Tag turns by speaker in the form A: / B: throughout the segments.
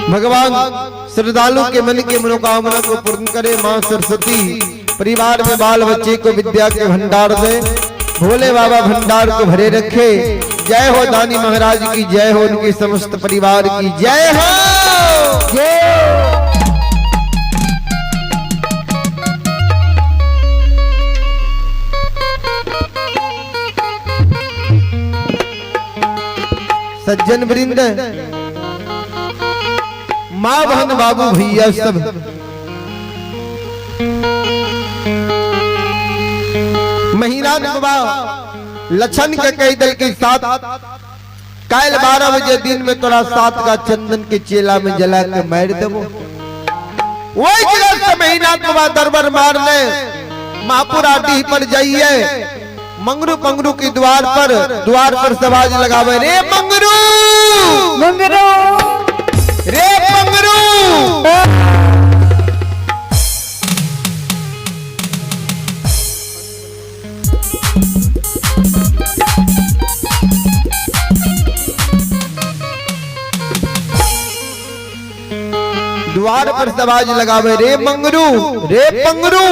A: भगवान श्रद्धालु के मन के मनोकामना को पूर्ण करे। माँ सरस्वती परिवार में बाल बच्चे को विद्या के भंडार दे। भोले बाबा भंडार को भरे रखे। जय हो दानी महाराज की जय हो, उनके समस्त परिवार की जय हो।
B: जय।
A: सज्जन वृंद, माँ बहन बाबू भैया सब, महीना बाबा लछन के कई दल के साथ काल 12 बजे दिन में तोरा सात का चंदन के चेला में जला के मार देबो। वही जगह से महीना बाबा दरबार मार ले महापुरा डीह पर जाइए, मंगरू पंगरू की द्वार पर सवाज लगावे। रे मंगरू,
B: मंगरू,
A: रे मंगरू। द्वार पर सवाज लगावे रे मंगरू, रे पंगरू,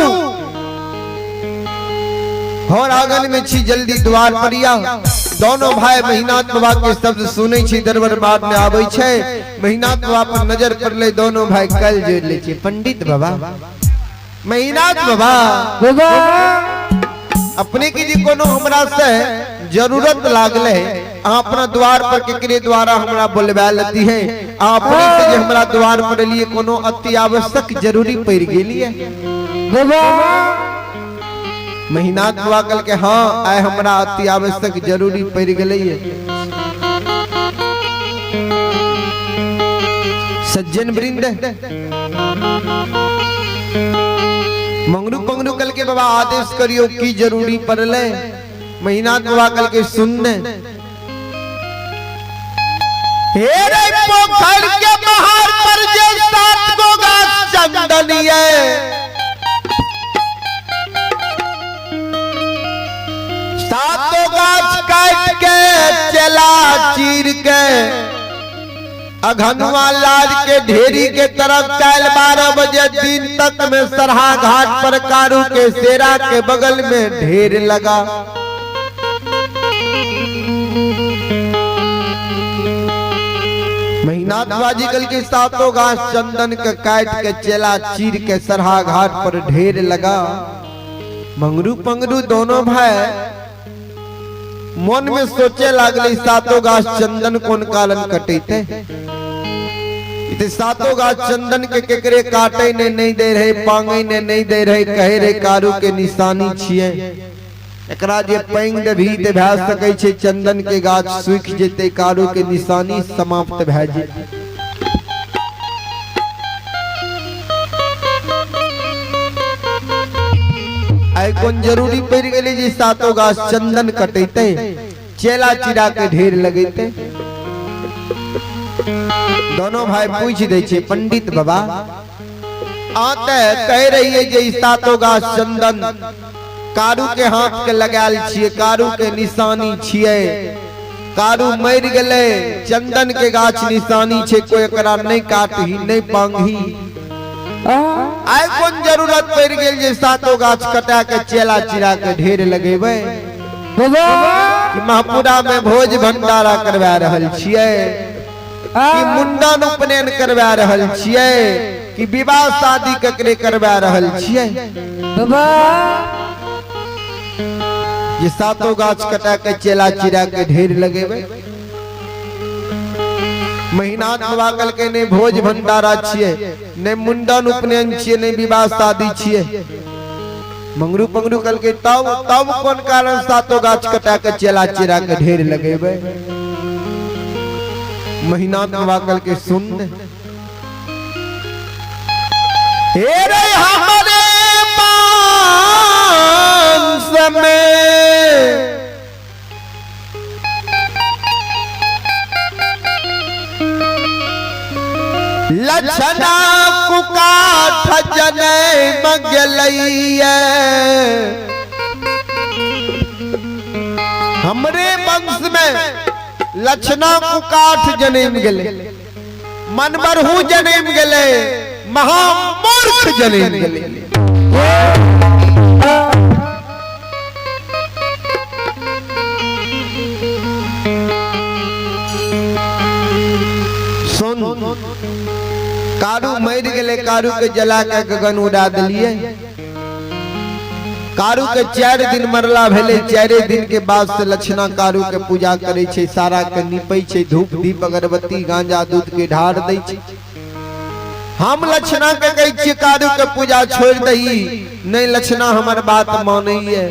A: और आंगन में छी जल्दी द्वार पर आ। दोनों भाई महीनाथ बाबा के शब्द सुनै छी, दरबार बाद में आबै छै। महीनाथ बाबा पर नजर पड़ले, दोनों भाई कल जोड़ ले छै। पंडित बाबा, महीनाथ बाबा,
B: बाबा
A: अपने की जी कोनो हमरा से जरूरत लागले, अहाँ अपना द्वार पर केकरे द्वारा हमरा बोलबा लेती है। अहाँ अपने से जे हमरा द्वार पर लिए कोनो अति आवश्यक जरूरी पड़ गेली है।
B: बाबा
A: महीनाथ बाबा कल के हाँ आय हमरा अति आवश्यक जरूरी पड़ गेलै है। सज्जन वृंद, मंगरू पंगरू कल के बाबा आदेश करियो की जरूरी पड़ले। महीनाथ बाबा कल के सुनने हे रे पोखर के महार पर जे सात गो गाछ चंदनिए, सातों गाछ काट के चला चीर के अघनुआ लाल के ढेरी के तरफ काल 12 बजे दिन तक में सरहा घाट पर कारू के सेरा के बगल में ढेर लगा। महीनाथ बाजी कल के सातों गाछ चंदन के काट के चेला चीर के सरहा घाट पर ढेर लगा। मंगरू पंगरू दोनों भाई मन में सोचे लागले सातों गाछ चंदन कोन कारण कटेते। इते सातों गाछ चंदन के केकरे काटे ने नहीं दे रहे, पांगे ने नहीं दे रहे, कहे रे कारू के निशानी छिए, एकरा जे पैंग देबही ते भए सकै छै चंदन के गाछ सूखि जेतै, कारू के निशानी समाप्त भए जेतै। आइ कोन जरूरी पड़ि गेलै जे सातो गाछ चंदन कटेतै, चेला चिरा के ढेर लगेतै। दोनों भाई पूछि दै छै पंडित बाबा अहाँ तऽ कहि रहियै जे ई सातो गाछ चंदन कारू के हाथ के लगायल छियै, कारू के निशानी छियै, कारू मरि गेलै, चंदन के गाछ निशानी छै, कोई एकरा नहीं काटही नहीं पांगही। आइ कोन जरूरत पड़ि गेल जे सातो गाछ कटा के चेला चिरा के ढेर लगेबै? कि महपुरा में भोज भंडारा करवा रहल छियै, कि मुंडन उपनयन करवा रहल छियै, कि विवाह शादी ककरे करवा रहल छियै? ये सातों गाछ कटा के चेला चिरा के ढेर लगेबै। महीनाथ बाबा कहलकै नहि भोज भंडारा छियै, नहि मुंडन उपनयन छियै, नहि विवाह शादी छियै। मंगरू पंगरू कहलकै तब तब कोन कारण सातों गाछ कटा के चेला चिरा के ढेर लगेबै? महीनाथ बाबा कहलकै सुन, हे रे हमारे मांस में लक्षणा कुकाठ जनम गेलैये, हमरे वंश में लक्षणा कुकाठ जनम गेलै। मनबरहू जनम गेलै, महामूर्ख जनम गेलै। सुन, कारू मरि गेलै, कारू के जला के गगन उड़ा देलियै। कारू के 4 दिन मरला भेलै, 4 दिन के बाद से लक्षणा कारू के पूजा करै छै, सारा के नीपै छै, धूप दीप अगरबत्ती गांजा दूध के ढार दै छै। हम लक्षणा के कहै छियै कारू के पूजा छोड़ि दही, नहि लक्षणा हमर बात मानैये।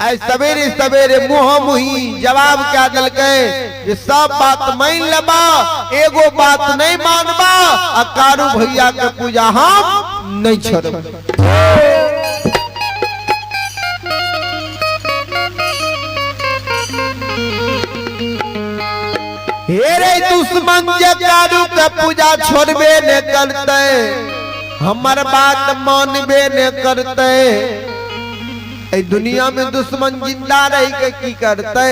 A: आइ सवेरे सवेरे मुँह मुही जवाब क्या देलकै जे सब बात मान लेबा, एगो बात नहीं मानबा, आ कारू भैया के पूजा हम नहीं छोड़ब। हे रे दुश्मन जे कारू के पूजा छोड़बे ने करते, हमर बात मानबे ने करते, एहि दुनिया में दुश्मन जिंदा रह के की करते?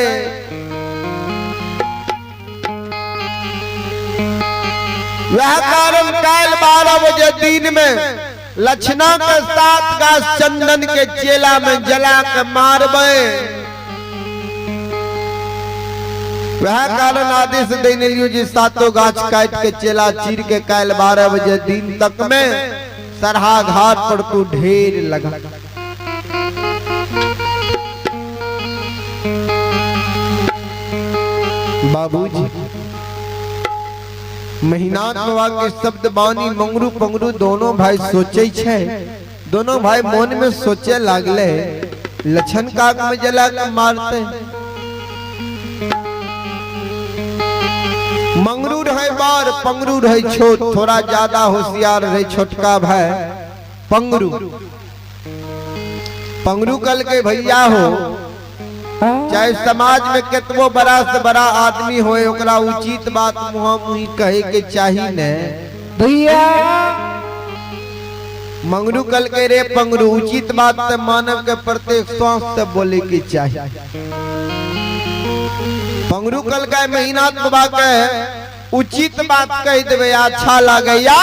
A: वह कारण काल 12 बजे दिन में लक्षणा के 7 गाछ चंदन के चेला में जला के मारबे। वह कारण आदेश देने लियो जी 7 गाछ काट के चेला चीर के काल 12 बजे दिन तक में सरहा घाट पर तू ढेर लगा। बाबूजी महिनाथ बाबा के शब्द बानी मंगरू पंगरू दोनों भाई सोचे छे, दोनों भाई मन में सोचे लागले लछन काक में जला के मारते। मंगरू रहे बार, पंगरू रहे छोट, थोड़ा ज्यादा होशियार रहे छोटका भाई पंगरू। पंगरू कल के भैया हो, चाहे समाज में केतबो बड़ा से बड़ा आदमी होए, ओकरा उचित बात मुँह मुही कहे के चाही ने
B: भैया।
A: मंगरू कल के रे पंगरू, उचित बात ते मानव के प्रत्येक श्वास से बोले के चाही। पंगरू कल के महीना बाबा के उचित बात कह देवे, अच्छा लागे या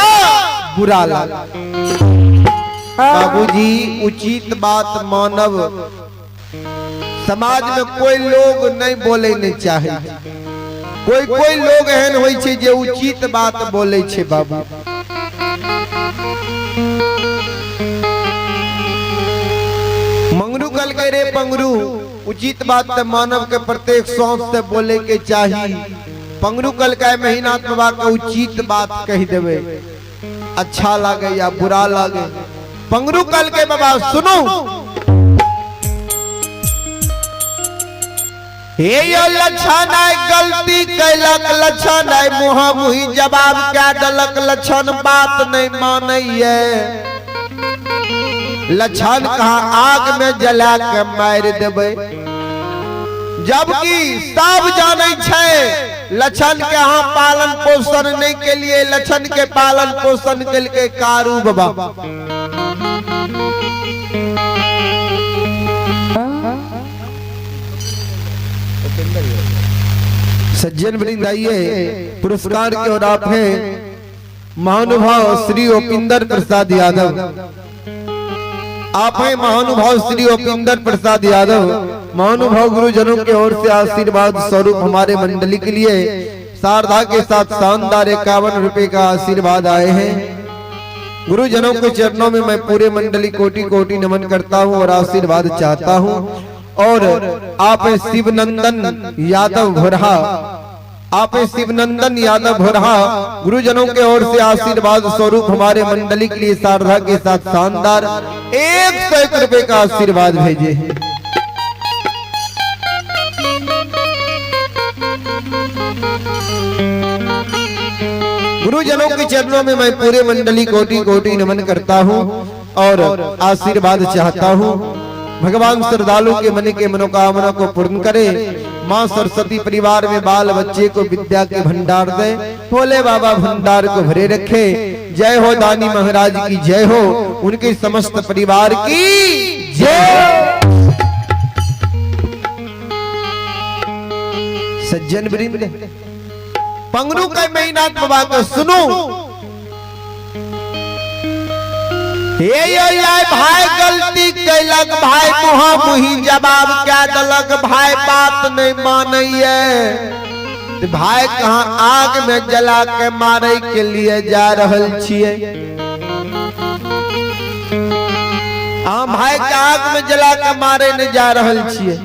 A: बुरा लागे। बाबूजी उचित बात मानव समाज में कोई लोग नहीं बोले नहीं चाहे, कोई कोई लोग एहन होय छै जे उचित बात बोले छै। बाबू मंगरू कल के रे पंगरू, उचित बात ते मानव के प्रत्येक श्वास से बोले के चाही। पंगरू कल के महीना बाबा के उचित बात कह देवे, अच्छा लागे या बुरा लागे। पंगरू कल के बाबा सुनो, हे यो लक्षण गलती कैलक, लक्षण मुँह मुही जवाब क्या दलक, लक्षण बात नहीं मानैये, लक्षण कहा आग में जला के मार देबै। जबकि सब जानै छै लक्षण के अहाँ पालन पोषण नहीं के लिए, लक्षण के पालन पोषण के लिए कारू बाबा। सज्जन वृंद आइए, पुरस्कार के और आप हैं महानुभाव श्री उपिंदर प्रसाद यादव। आप हैं महानुभाव श्री उपिंदर प्रसाद यादव। महानुभाव गुरुजनों के ओर से आशीर्वाद स्वरूप हमारे मंडली के लिए शारदा के साथ शानदार 51 रुपए का आशीर्वाद आए हैं। गुरुजनों के चरणों में मैं पूरे मंडली कोटि कोटि नमन करता हूं और आशीर्वाद चाहता हूं। और आप शिवनंदन यादव भोरहा, आप शिवनंदन यादव भोरहा, गुरुजनों के ओर से आशीर्वाद स्वरूप हमारे मंडली के लिए शारदा के साथ शानदार 101 रुपए का आशीर्वाद भेजे हैं। गुरुजनों के चरणों में मैं पूरे मंडली कोटि कोटि नमन करता हूँ और आशीर्वाद चाहता हूँ। भगवान श्रद्धालु के मन के मनोकामना को पूर्ण करे। माँ सरस्वती परिवार में बाल बच्चे को विद्या के भंडार दे। भोले बाबा भंडार को भरे रखे। जय हो दानी महाराज की जय हो, उनके समस्त परिवार की जय। सज्जन वृंद, पंगरू के महिनाथ बाबा के सुनू। हे यो यार भाई गलती कैलक, भाई मुहा मुही जवाब क्या दलक, भाई बात नहीं मानैये, भाई कहाँ आग में जला के मारे के लिए जा रहल छियै। अहाँ भाई के आग में जला के मारे नहीं जा रहल छियै,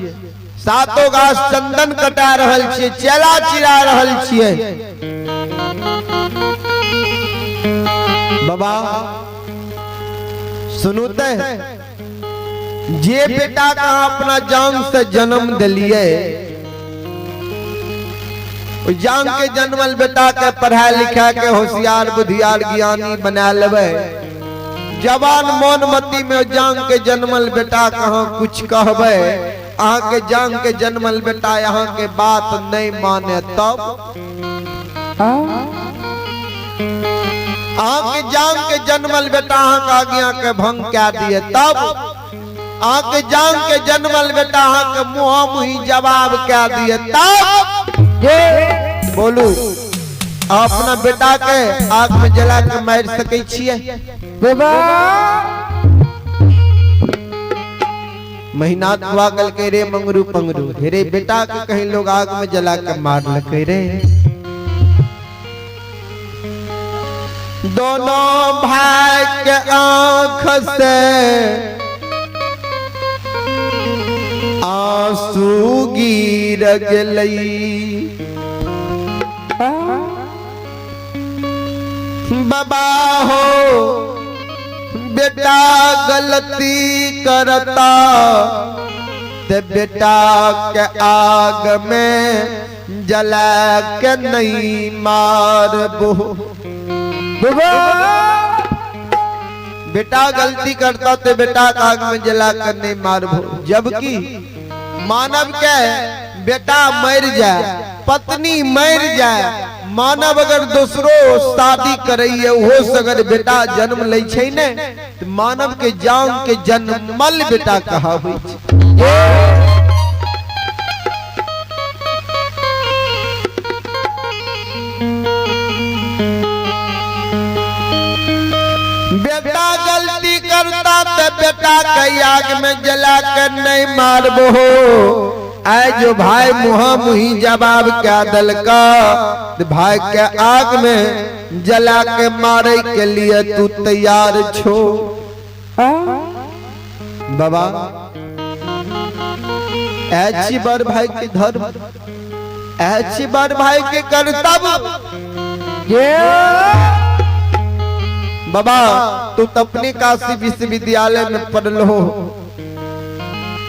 A: सातो गाछ चंदन कटा रहल छियै, चेला चिरा रहल छियै। बाबा सुनू ते, जे बेटा के अहाँ अपना जान से जन्म दिलियै, जान के जन्मल बेटा के पढ़ा लिखा के होशियार बुधियार ज्ञानी बना लेबै, जवान मन मती में जान के जन्मल बेटा कहाँ कुछ कहबै, अहाँ के जान के जन्मल बेटा यहाँ के बात नहीं माने, तब अहाँ के जान के जन्मल बेटा अहाँ के आज्ञा के भंग कए दिए, तब अहाँ के जान के जन्मल बेटा अहाँ के मुँह मुही जवाब कए दिए, तब बोलू अपना बेटा के आग में जला के मार सकै छियै?
B: बाबा
A: महीना दुआ के रे मंगरू पंगरू, रे बेटा के कहीं लोग आग में जला के मार लके रे। दोनों भाई के आंख से आंसू गिर गेलई, बाबा हो बेटा गलती करता ते बेटा के आग में जला के नहीं मारबो।
B: बाबा
A: बेटा गलती करता ते बेटा के आग में जला कर नहीं मारबो। जबकि मानव के बेटा मर जाए, पत्नी मर जाए, मानव अगर दूसरो शादी करैये ओहो से अगर बेटा जन्म लै छै ने, तो मानव के जान के जन्मल बेटा कहाबै छै। बेटा गलती करता तो बेटा के आग में जला कर नहीं मारबो। आए जो भाई मुहा मुही जवाब क्या दलका, तो भाई के आग में जला के मारे के लिए तू तैयार छो। बाबा ऐसी बड़ भाई के धर्म, ऐसी बड़ भाई के कर्तव्य। बाबा तू तो अपने काशी विश्वविद्यालय में पढ़ल हो,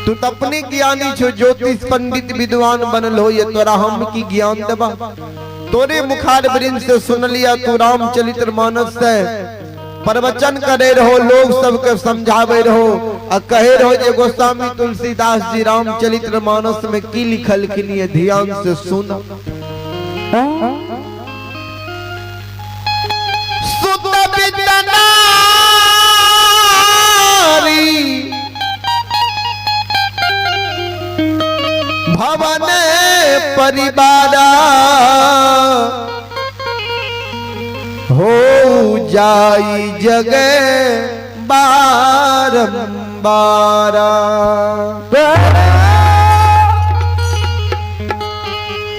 A: तू तो अपने ज्ञानी छो, ज्योतिष पंडित विद्वान बनल हो, ये तोरा हम की ज्ञान देबा? तोरे मुखार वृंद से सुन लिया, तू रामचरित्र मानस से प्रवचन करे रहो, लोग सबके समझावे रहो आ कहे रहो जे गोस्वामी तुलसीदास जी रामचरित्र मानस में की लिखलखिन, ये ध्यान से सुन। सुत नारी भवन परिवारा हो जाई जगे बारंबारा।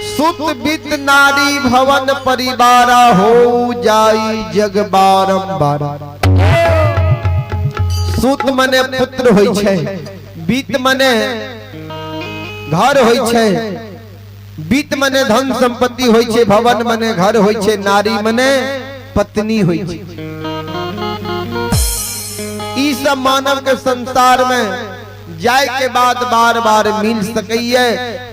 A: सुत बित नारी भवन परिवारा हो जाई जग बारंबारा। सुत मने पुत्र होइ छै, बीत मने घर होइ छै, बीत मने धन संपत्ति होइ छै, भवन मने घर होइ छै, नारी मने पत्नी होइ छै। ई सब मानव के संसार में जाय के बाद बार बार मिल सकैये।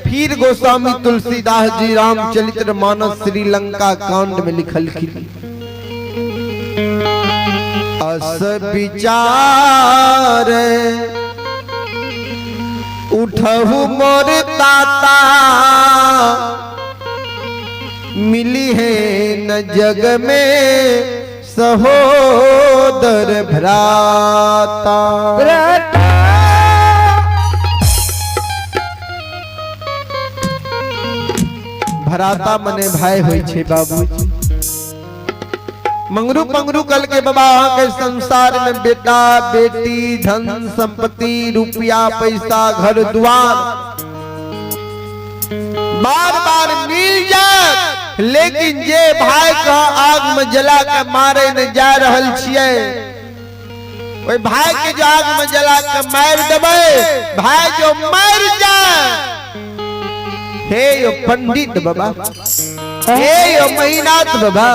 A: फिर गोस्वामी तुलसीदास जी रामचरित्र मानस श्रीलंका कांड में लिखलखिन, अस विचार उठहु मोर ताता, मिली है न जग में सहोदर भ्राता। भराता मने भाई होइ छै बाबूजी। मंगरू पंगरू कल के बाबा अहाँ के संसार में बेटा बेटी धन संपत्ति रुपया पैसा घर द्वार बार बार मिल जाए, लेकिन जे भाई का आग में जला के मारे न जा रहल छियै, ओहि भाई के जो आग में जला के मार देबै, भाई जो मर जाए, हे यो पंडित बाबा, हे यो महिनाथ बाबा,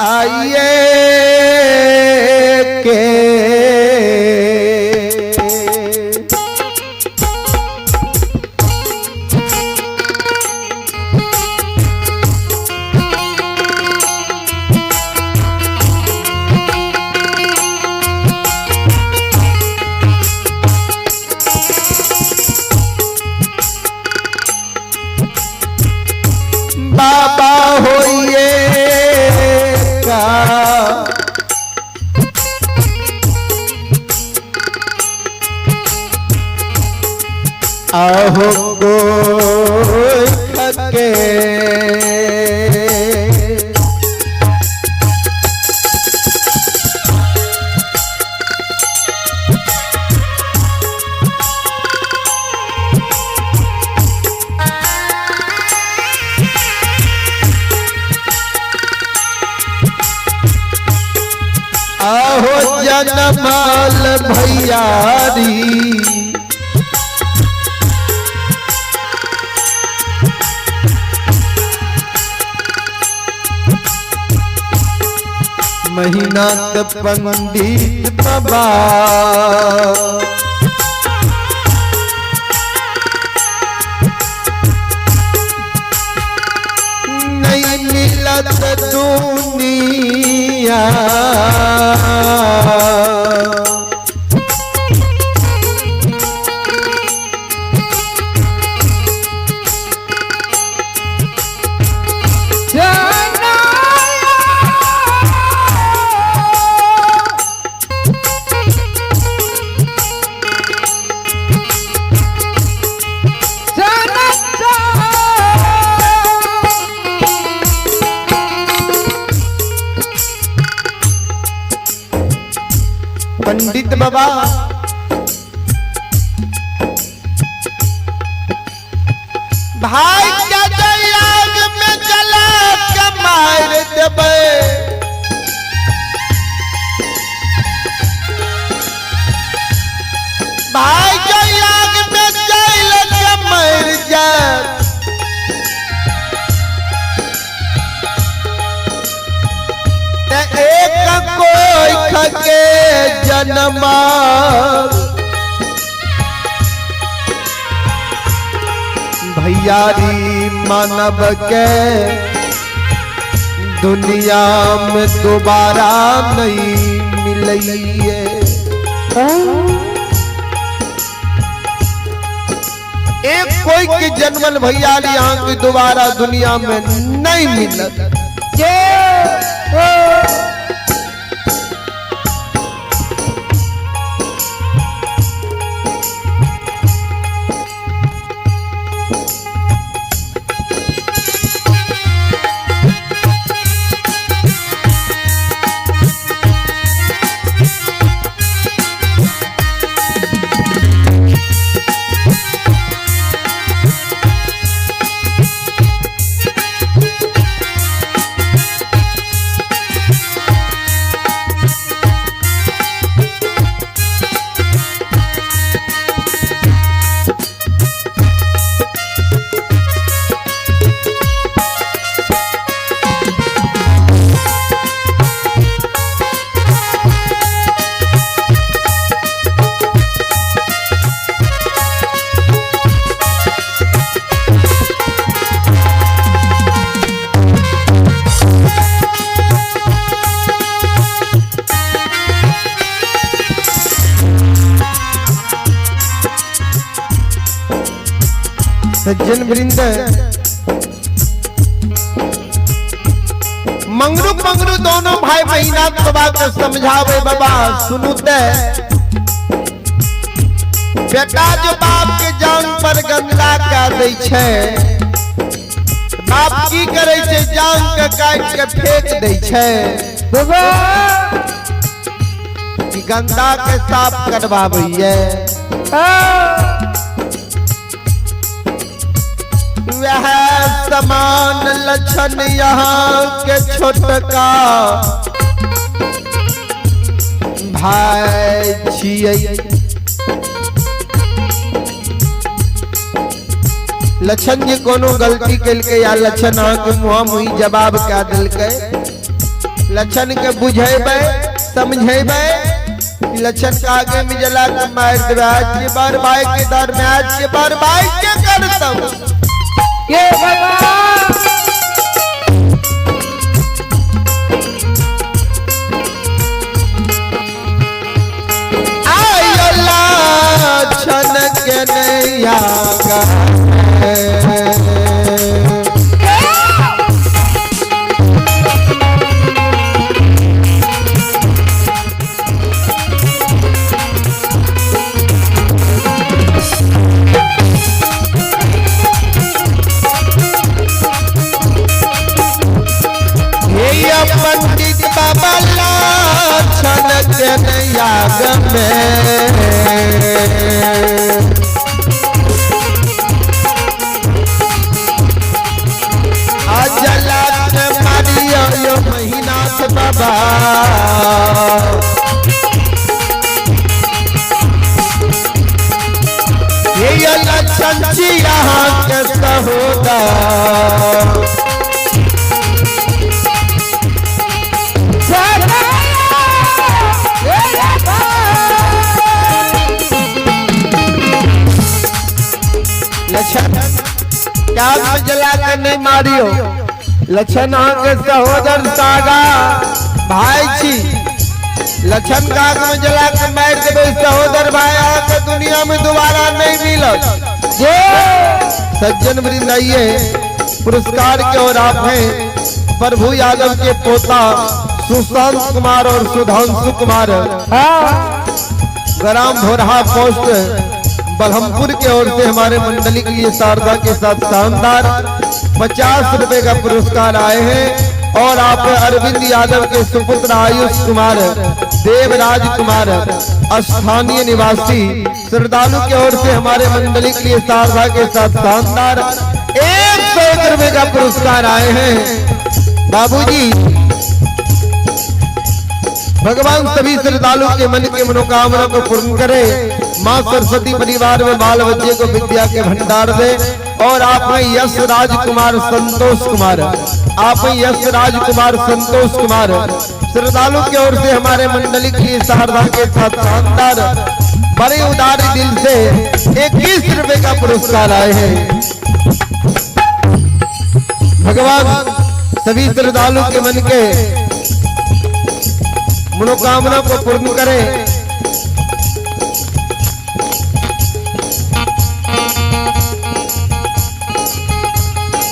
A: आइए के बाबा होइए का आहो गोख के आहो जनमाल भैयारी महीना पंडित बाबा नहीं मिलत दुनिया पंडित बाबा भाई के आग में जला के मार देबै, भाई के आग में जल के मर जाए, एक कोई खके जन्मा भैयारी मानव के दुनिया में दोबारा नहीं मिलइए। एक कोई के जन्मल भैयारी यहाँ की दोबारा दुनिया में नहीं मिलत। सज्जन वृंद, मंगरू मंगरू दोनों भाई महीना बाबा के समझावे, बाबा सुनू ते बेटा जो बाप के जान पर गंदा कर दै छै, बाप की करै छै? जांग के काटि के फेंक दै छै।
B: बाबा।
A: कि गंदा के साफ करवाबैये? वह समान लक्षण यहाँ के छोटका भाई छियै। लक्षण जी कोनो गलती केलकै या लक्षण अहाँके मुँह मुही जवाब कए देलकै, लक्षण के बुझेबै, समझेबै कि लक्षण के आगे में जला के मारि देबै। आज के बार भाई के दर में, आज के बार भाई के करतौ।
B: ये बाबा।
A: आयो लक्षण के नैया गा। हे पंडित बाबा, लक्षण के नैया में अजला के मारियो यो महीनाथ बाबा। हे लक्षण जी यहाँ के सहोदर। लक्षण क्या में जला के नहीं मारियो। लक्षण अहाँके सहोदर सागा भाई छी। लक्षण के आग में जला के मारि देबै, सहोदर भाई अहाँके दुनिया में दोबारा नहीं मिलत। सज्जन वृंद, आइए पुरस्कार के और आप हैं प्रभु यादव के पोता सुशांत कुमार और सुधांशु कुमार, ग्राम भोरहा, पोस्ट बलहमपुर के ओर से हमारे मंडली के लिए शारदा के साथ शानदार 50 रुपए का पुरस्कार आए हैं। और आप अरविंद यादव के सुपुत्र आयुष कुमार, देवराज कुमार, स्थानीय निवासी श्रद्धालु की ओर से हमारे मंडली के लिए शारदा के साथ शानदार 101 रुपए का पुरस्कार आए हैं। बाबूजी, भगवान सभी श्रद्धालु के मन के मनोकामना को पूर्ण करे। माँ सरस्वती परिवार में बाल बच्चे को विद्या के भंडार दे। और आप हैं यश राजकुमार संतोष कुमार, आप हैं यश राजकुमार संतोष कुमार, श्रद्धालु की ओर से हमारे मंडली के लिए शारदा के साथ शानदार बड़े उदार दिल से 21 रुपए का पुरस्कार आए हैं। भगवान सभी श्रद्धालु के मन के मनोकामना को पूर्ण करे।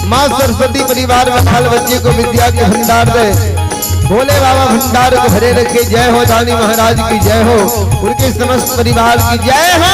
A: माँ सरस्वती परिवार में बाल बच्चे को विद्या के भंडार दे। भोले बाबा भंडार को भरे रखे। जय हो दानी महाराज की जय हो, उनके समस्त परिवार की जय हो।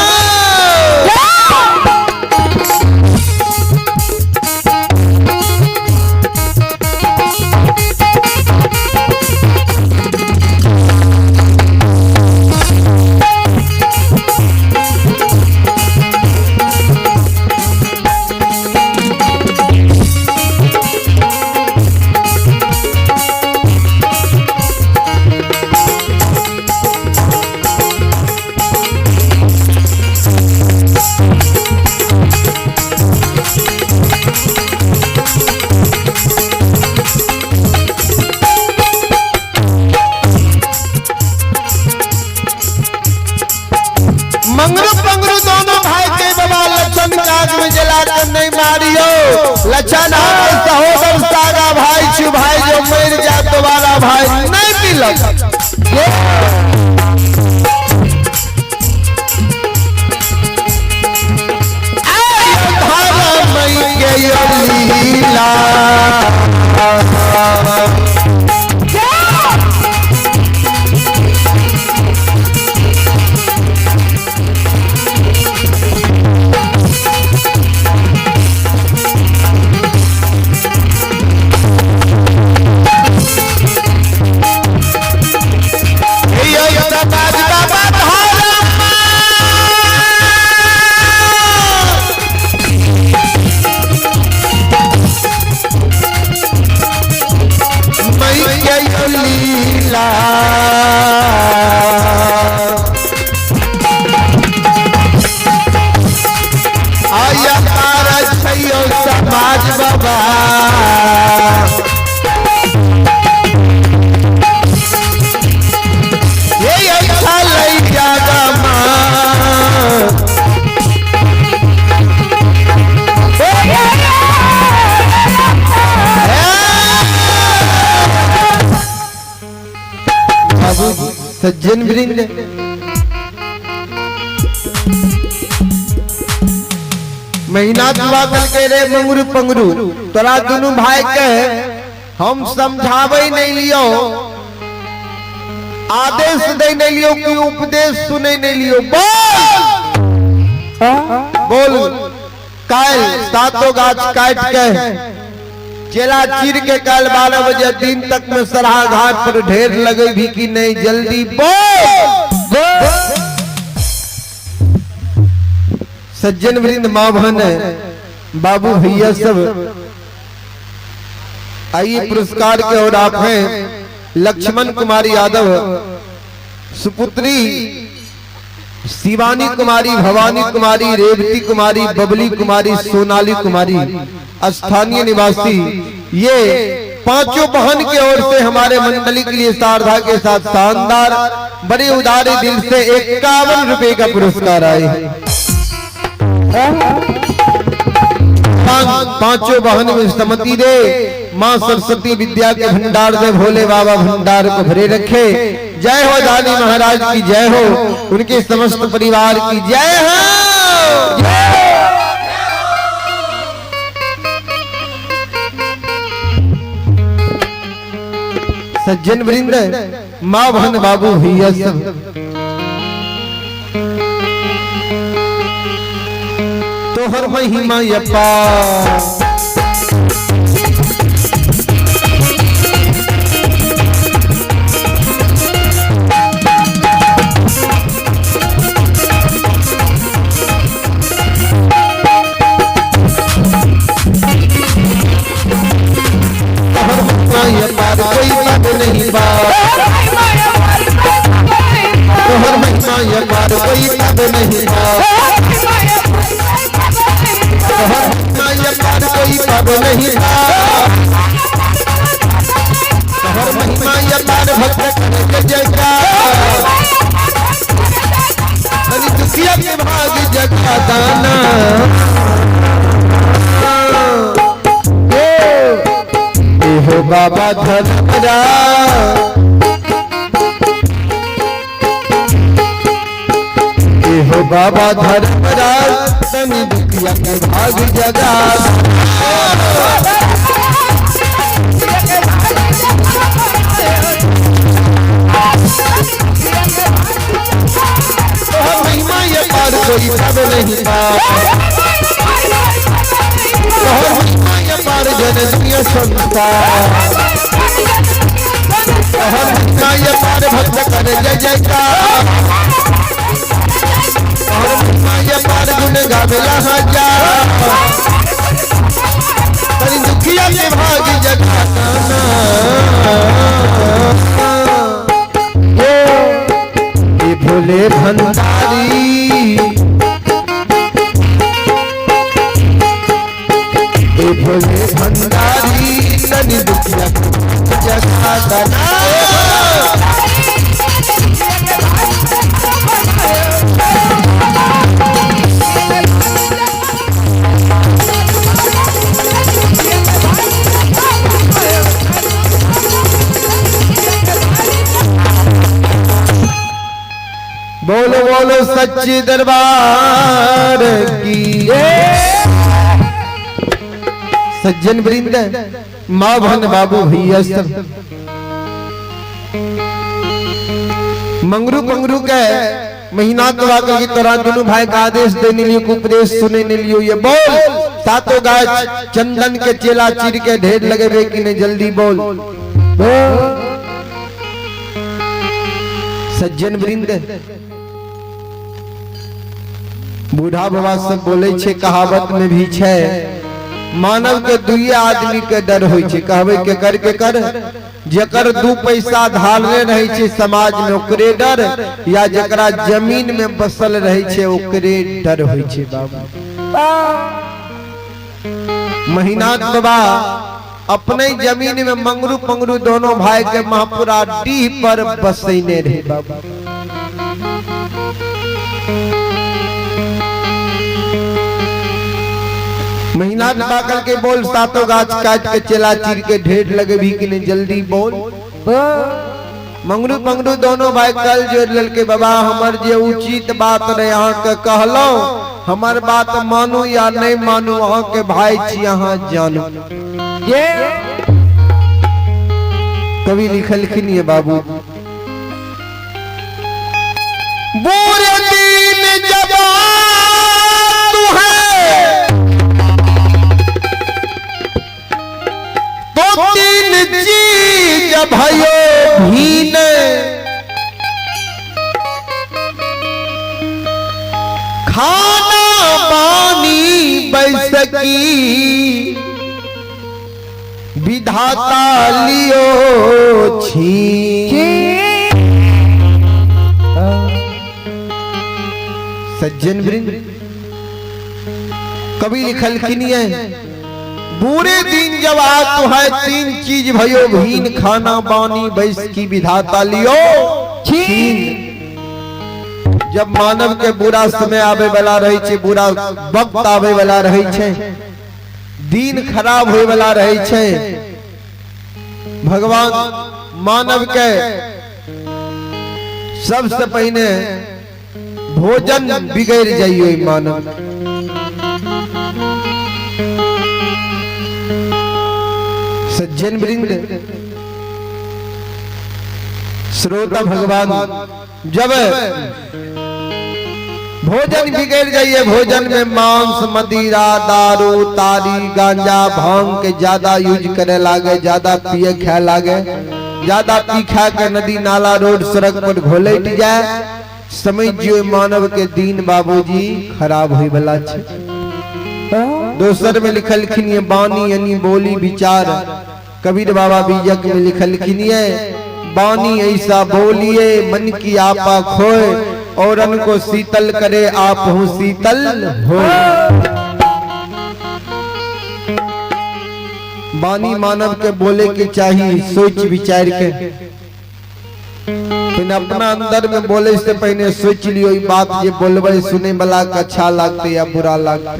A: मंगरू पंगरू दोनों भाई के बाबा, लक्षण काग में जला कर नहीं मारियो। लक्षण हमारे सहोदर सागा भाई छु, भाई जो मर जाए दोबारा भाई नहीं मिलत। धर्म के यो लीला। के यो लीला। आया पार छैयो समाज बाबा। ये अच्छा लई जागा माँ। बाबू सज्जन वृंद, महीना दुआ के रे मंगरू पंगरू, तोरा दोनों भाई के हम समझावे नहीं लियो, आदेश दे नहीं लियो कि उपदेश सुने नहीं लियो। बोल बोल, काल सातों गाछ काट के चेला चीर के कल 12 बजे दिन तक में सराहा घाट पर ढेर लगे भी कि नहीं? जल्दी बोल। सज्जन वृंद, माँ बहन, बाबू भैया सब, आइए पुरस्कार के और आप हैं लक्ष्मण कुमार यादव, सुपुत्री शिवानी कुमारी, भवानी कुमारी, रेवती कुमारी, बबली कुमारी, सोनाली कुमारी, स्थानीय निवासी, ये पांचों बहन की ओर से हमारे मंडली के लिए शारदा के साथ शानदार बड़े उदारे दिल से 51 रुपए का पुरस्कार आए हैं। पांचों बहन में सम्मति दे, माँ सरस्वती विद्या के भंडार दे, भोले बाबा भंडार को भरे रखे। जय हो दानी महाराज की जय हो, उनके समस्त परिवार की जय हो। सज्जन वृंद, माँ बहन, बाबू भैया सब, तोहर महिमा अपार। तोहर महिमा अपार कोई पद नहीं पार। तोहर महिमा अपार कोई पद नहीं पार। तोहर महिमा अपार कोई पद नहीं पार। तोहर महिमा अपार भक्त करे जयकार। तनि दुखिया के भाग जगा दाना। हो बाबा धर्मराज, हो बाबा धर्मराज, तनि दुखिया के भाग जगा। तोहर महिमा अपार कोई पद नहीं पार। तोहर महिमा अपार जन दुनिया संसार। तोहर महिमा अपार भक्त करे जय जयकार। तोहर महिमा अपार गुण गावेला हजार। तनि दुखिया के भाग जगा दाना। ये भोले भंडारी, ये भोले भंडारी, तनि दुखिया के जगा दाना। बोलो बोलो सच्ची दरबार की। सज्जन वृंद, माँ बहन, बाबू भैया सब, मंगरू पंगरू के महीना तो आकर की तोरा दोनों भाई का आदेश देने लियो, उपदेश सुने ने लियो। ये बोल, सातों गाछ चंदन के चेला चीर के ढेर लगे कि नहीं? जल्दी बोल। सज्जन वृंद, बूढ़ा बाबा सब बोले छे, कहावत में भी छे, मानव के दुइये आदमी के डर होइ छै। कहबै केकर केकर? जेकर 2 पैसा धारने रहै छै समाज में ओकरे डर, या जेकरा जमीन में बसल रहै छै ओकरे डर होइ छै बाबू। महिनाथ बाबा अपने जमीन में मंगरू पंगरू दोनों भाई के महापुरा डीह पर बसैने रहे बाबू। महिनाथ बाबा कहलकै बोल सातों गाछ काट के चेला चीर के ढेर लगेबी कि नहीं, जल्दी बोल। मंगरू पंगरू दोनों भाई कल जोड़ ललके, बाबा हमर जे उचित बात रहे अहाँ के कहलहुँ, हमर बात मानू या नहीं मानू अहाँ के भाई छी अहाँ जानू। कवि लिखलखिन ये बाबू, बुरे दिन जब तू है तो तीन चीज भयो भीन, खाना पानी बैसकी विधाता लियो छीन। सज्जन वृंद, कवि लिखलखिन ये, बुरे दिन जब आत है तीन चीज भयो भीन, खाना बानी बैस की विधाता लियो छीन। जब मानव के बुरा समय आवे वाला रहे छे, बुरा वक्त आवे वाला रहे छे, दिन खराब होए वाला रहे छे, भगवान मानव के सबसे पहले भोजन बिगड़ जाइए मानव। सज्जन वृंद, श्रोता भगवान जब भोजन बिगड़ जाइए, भोजन में मांस मदिरा दारू तारी गांजा भांग के ज्यादा यूज करे लागे, ज्यादा पिए खाए लागे, ज्यादा पी खा के नदी नाला रोड सड़क पर घोलट जाए, समझियो मानव के दिन बाबूजी खराब होए वाला छे। दोसर में लिखलखिन ये बानी यानी बोली विचार, कबीर बाबा बीजक में लिखलखिन ये बानी ऐसा बोलिए मन की आपा खोए, और को शीतल करे आप हूँ शीतल हो। बानी मानव के बोले के चाहिए सोच विचार के, फिर अपना अंदर में बोले से पहले सोच लियो ई बात जे बोलबे सुने वाला के अच्छा लगते या बुरा लगते।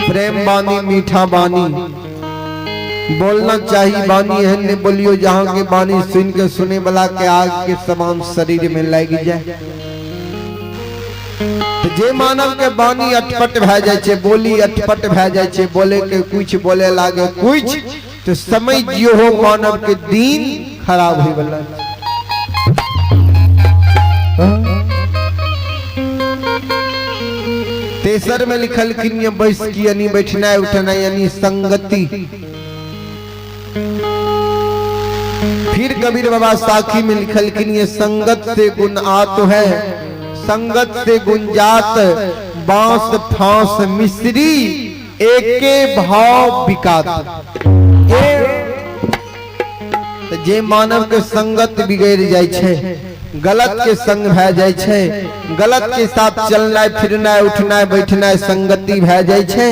A: प्रेम बानी मीठा बानी बोलना चाहिए, बानी एहन नहीं बोलियो जहाँ के बानी सुन के सुने वाला के आग के समान शरीर में लग जाए। तो जे मानव के बानी अटपट भए जाए छे, बोली अटपट भए जाए छे, बोले के कुछ बोले लागे कुछ, तो समझियो हो मानव के दिन खराब होए वाला। तेसर में लिखलखिन ये बैस की यानी बैठना उठना यानी संगति। फिर कबीर बाबा साखी में लिखलखिन ये संगत से गुण आत है, संगत से गुण जात, बांस फांस मिश्री एके भाव बिकात। तो जे मानव के संगत बिगड़ जाय छे, गलत के संग भए जाय छे, गलत के साथ चलना फिरना उठना बैठना संगति भए जाय छे,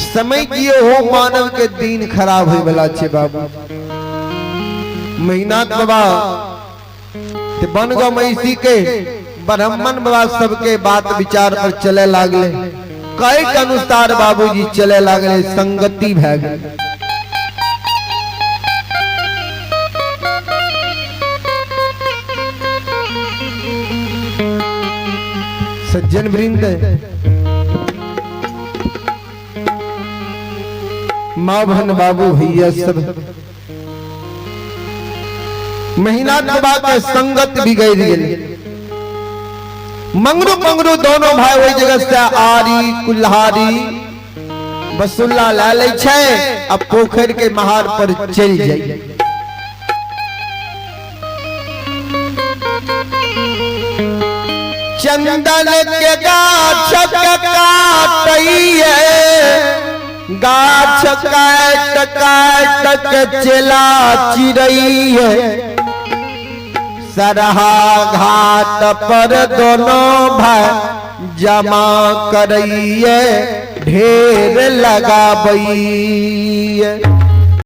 A: समझियो हो मानव के दिन खराब होए वाला छे बाबू। महिनाथ बाबा ते बनगांव महिषी के ब्राह्मण बाबा सबके बात विचार पर चले लागले, कई के अनुसार बाबूजी चले लागले, संगति भए गेल। सज्जन वृंद, माँ बहन बाबू भैया सब, महिनाथ बाबा के संगत बिगड़ गेल। मंगरू पंगरू दोनों भाई वही जगह से आरी कुल्हारी बसुल्ला ला लै छै, अब पोखर के महार पर चल जाइए। चंदन के गाछ के काटैये, गाछ काट काट के चेला चिड़ैये। सरहा घाट पर दोनों भाई जमा करैये, ढेर लगाबैये।